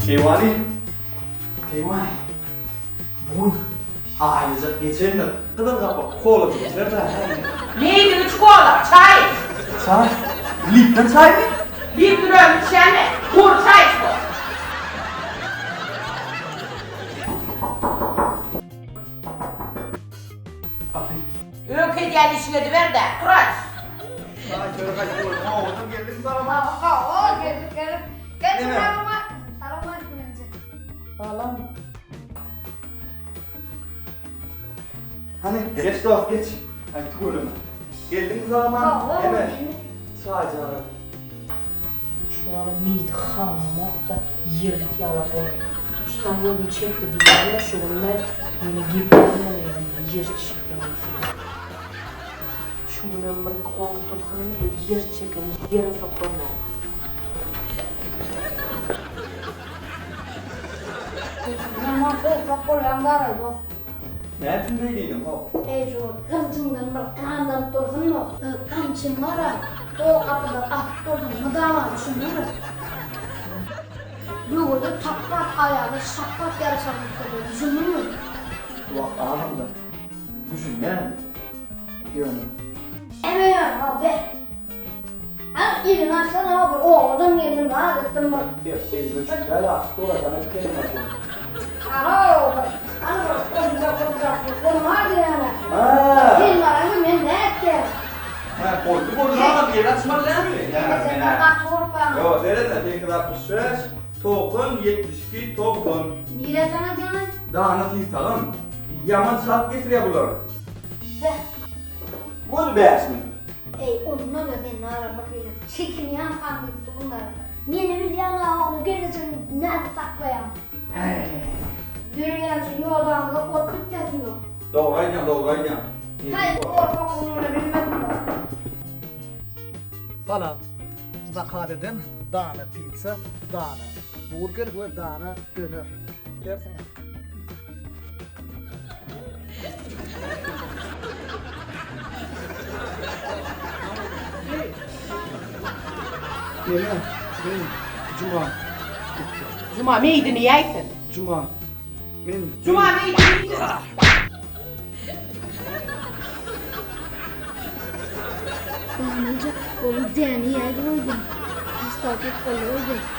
Keýwany! Keýwany! Bu gün aýlyjak geçendir. Gyzyl gapak kolajyk içeris-ä, hä? Meýdin iç kola, çaý iç! Çaý? Lipton çaýmy? Lipton özüm içýän-de, gury çaý iç bol! Gapy. Öňki edýän işiňi ediber-dä, tur aç! Çaý çörek aýdyp goýdum. Owadan geldiň salamat. Hawa, geldik, geldik. Gel çykarma. Salam aýt menje. Salam. Hany, geç dost, geç. Aý, tüweleme. Geldiň salamat. Eme, çaý jara. Şu wada meýdi halamok-da, ýerlik ýalak bolup. Şu salonyny çekdi diýýän-de, şu gün men ýene gepleýän ýer çeken diýsem. Şu günem bir gorkutulsyn diýip ýer çeken ýere sokarlar. Ýaman howplak bolýaň baraý dost. Näme üçin beý diýdiň how? Eý jor, gylyjyňdan bir gandanyp dursunmy? Gamçyň bar-a, o gapyda asyp dursun, mydama düşündiňmi? Böwede taplap aýaga şaplap ýaraşarlyk bolýar, düşündiňmi? Wah, adamjan, düşünýän. Ýöne. Näme ýöne, how, beh. Hany iliňi açsana, how, bir obadan geldim, zat etdim bir. Ýok, elim öçük däl, açyk bolar, saňa dikelem açaryn. Ahow, bir, hany bir oýunjak oýunjak bir bolmaz ýöne. Hä. Sen baraňda men nätýän? Hä, boldy, boldy, agam, eli açmaly dälmi? Ýene senden gaty gorkýan. Ýok, seredme, 865, 90, 72, 90. Nirä jaň edýäňiz? Dana tiz tagam. Ýaman çalt getirýär bular. Beh. Göni 5000. Eý, ondan-da sen nara bir hili çekinýän-haň diýip durun-da. Meni bilýäň-ä ogly, gelnejeňi nädip saklaýaň? Dörýän şu ýodamyza ot bitmesin dur. Dogry aýdýaň, dogry aýdýaň. Haý, gorkaklygyňy bilmedim dur. Salam. Zakaz eden dana pizza, dana burger we dana döner. Bilersiňiz. Neme? Men Juma. Juma meýdini ýäýsin. Juma. Men Juma meýdini iýsin. Danaja, oglum däni ýäýdi öýdýän. Taşlap gitmeli öýdýän.